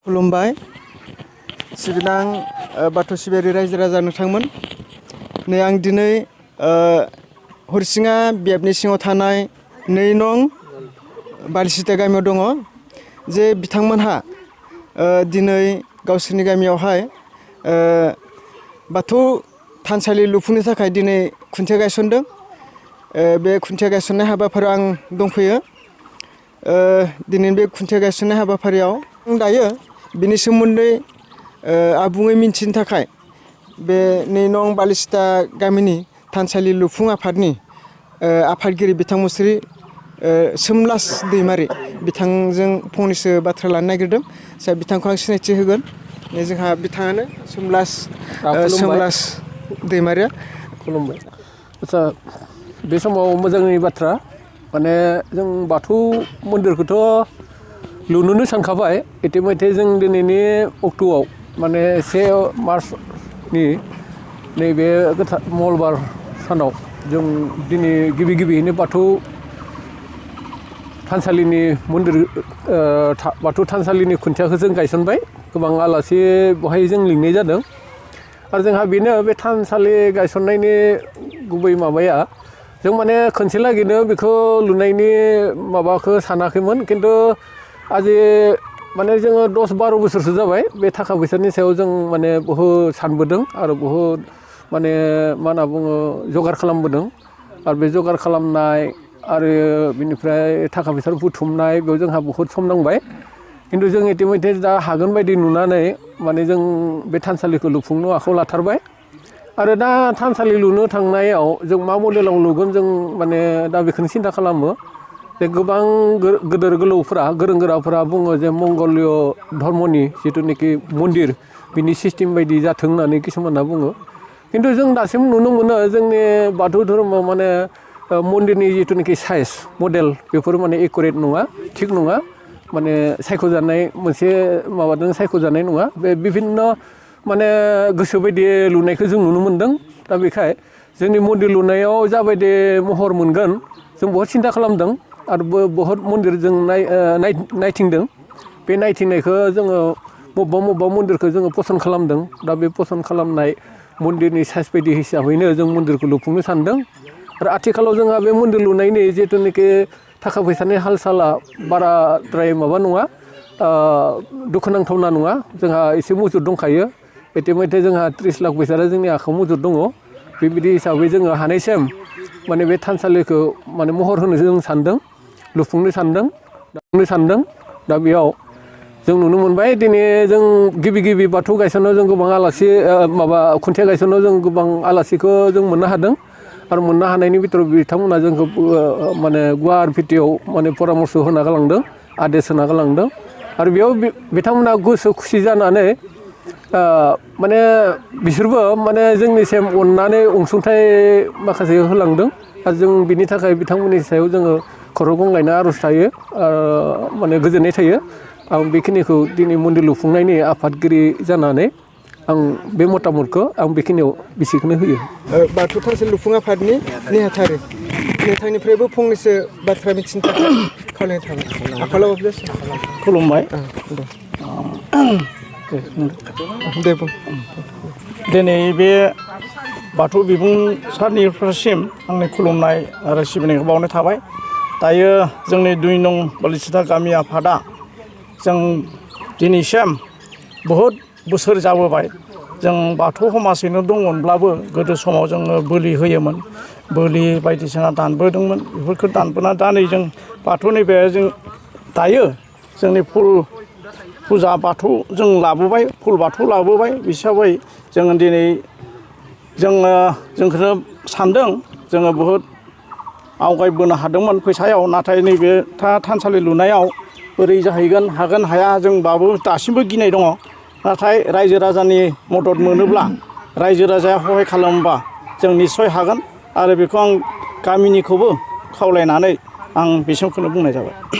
खुलुमबाय सिबिनां बाथौ सिबियारि रायजो राजा नोंथांमोन नै आं दिनै हरसिङा बियाबनि सिङाव थानाय 2 नं बालिसिता गामियाव दङ जे बिथांमोनहा दिनै गावसोरनि गामियावहाय बाथौ थानसालि लुफुंनो थाखाय दिनै खुन्थिया गायसनदों बे खुन्थिया गायसननाय हाबाफारियाव आं दंफैयो दिनै बे खुन्थिया गायसननाय हाबाफारियाव दायो बिनि सोमोन्दै आबुङै मिन्थिनो थाखाय बे 2 नं बालिसिता गामिनि थानसालि लुफुं आफादनि आफादगिरि बिथां मुस्रि सोमलास दैमारि बिथांजों फंनैसो बाथ्रा लानो नागिरदों बिथांखौ आं सिनायथि होगोन जोंहा बिथाङानो सोमलास दैमारिया खुलुमबाय आच्चा बे समाव मोजांनि बाथ्रा माने जों बाथौ मन्दिरखौथ' लुनोनो सानखाबाय इतिमধ্যे जों दिनैनि अक्ट'आव माने 1 मार्चनि नैबे मंगलबार सानाव जों दिनै गिबियैनो बाथौ थानसालिनि बाथौ थानसालिनि खुन्थियाखौ जों गायसनबाय गोबां आलासि बहाय जों लिंनाय जादों आरो जोंहा बेनो बे थानसालि गायसननायनि गुबै माबाया जों माने खनसे लागैनो बेखौ लुनायनि माबाखौ सानाखैमोन खिन्थु आजि माने जोङो 10-12 बोसोरसो जाबाय बे थाखा फैसानि सायाव जों माने बहुद सानबोदों आरो बहुद माने मा होनना बुङो जगार खालामबोदों आरो बे जगार खालामनाय आरो बिनिफ्राय थाखा फैसा बुथुमनाय बेयाव जोंहा बहुद सम नांबाय खिन्थु जों इतिमধ্যे दा हागोन बायदि नुनानै माने जों बे थानसालिखौ लुफुंनो आखायाव लाथारबाय आरो दा थानसालि लुनो थांनायाव जों मा मडेलाव लुगोन जों माने दा बेखौनो सिन्था खालामो जे गोबां गोदोर गोलावफोरा गोरों गोराफोरा बुङो जे मंगलीय धर्मनि जिथुनाखि मन्दिर बिनि सिस्टेम बायदि जाथों होननानै किसुमाना बुङो खिन्थु जों दासिम नुनो मोनो जोंनि बाथौ धर्मआव माने मन्दिरनि जिथुनाखि साइज मडेल बेफोर माने एकुरेट नङा थिग नङा माने सायख'जानाय मोनसे माबाजों सायख'जानाय नङा बे बिभिन्न माने गोसो बायदि लुनायखौ जों नुनो मोन्दों दा बेखाय जोंनि मन्दिर लुनायाव जाबायदि महर मोनगोन जों बहुद सिन्था खालामदों आरो बहुद मन्दिर जों नायथिंदों बे नायथिंनायखौ जोङो बबेबा मन्दिरखौ जोङो पसन्द खालामदों दा बे पसन्द खालामनाय मन्दिरनि साइज बायदि हिसाबैनो जों मन्दिरखौ लुफुंनो सानदों आरो आथिखालाव जोंहा बे मन्दिर लुनायनि जिथुनाखि थाखा फैसानि हाल साला बाराद्राय माबा नङा दुखुनांथावना नङा जोंहा एसे मजुद दंखायो इतिमধ্যे जोंहा 30 लाख फैसा जोंनि आखायाव मजुद दङ बेबायदि हिसाबै जोङो हानायसिम माने बे थानसालिखौ माने महर होनो जों सानदों लुफुंनो सानदों दा बेयाव जों नुनो मोनबाय दिनै जों गिबि बाथौ गायसननायाव जों गोबां आलासि खुन्थिया गायसननायाव जों गोबां आलासिखौ जों मोननो हादों आरो मोननो हानायनि बिथोराव बिथांमोना जोंखौ माने गुवार भिडिअ'आव माने परामर्श होना गालांदों आदेश होना गालांदों आरो बेयाव बिथांमोना गोसो खुसि जानानै माने बिसोरबो माने जोंनिसिम अननानै अनसुंथाइ माखासे होलांदों आरो जों बिनि थाखाय बिथांमोननि सायाव जोङो खर' गंग्लायना आर'ज थायो माने गोजोननाय थायो आं बेखिनिखौ दिनै मन्दिर लुफुंनायनि आफादगिरि जानानै आं बे मतामतखौ आं बेखिनियाव बिसिखौनो होयो बाथौ थानसालि लुफुं आफादनि नेहाथारि नोंथांनिफ्रायबो फंनैसो बाथ्रा मिथिनो थाखाय खावलायनाय थाबाय आखालाव खुलुमबाय दे बुं दिनै बे बाथौ बिबुंसारनिसिम आंनि खुलुमनाय आरो सिबिनायखौ बावनाय थाबाय दायो जोंनि 2 नं बालिसिता गामि आफादा जों दिनैसिम बहुद बोसोर जाबोबाय जों बाथौ समाजैनो दंमोनब्लाबो गोदो समाव जोङो बोलि होयोमोन बोलि बायदिसिना दानबोदोंमोन बेफोरखौ दानबोना दा नै जों बाथौनि बे जों दायो जोंनि फुजा बाथौ जों लाबोबाय फुल बाथौ लाबोबाय हिसाबै जोङो दिनै जोंखौनो सानदों जोङो बहुद आवगायबोनो हादोंमोन फैसायाव नाथाय नैबे थानसालि लुनायाव बोरै जाहैगोन हागोन हाया जोंबाबो दासिमबो गिनाय दङ नाथाय रायजो राजानि मदद मोनोब्ला रायजो राजाया सहाय खालामोबा जों निस्सय हागोन आरो बेखौ आं गामिनिखौबो खावलायनानै आं बेसिमखौनो बुंनाय जाबाय।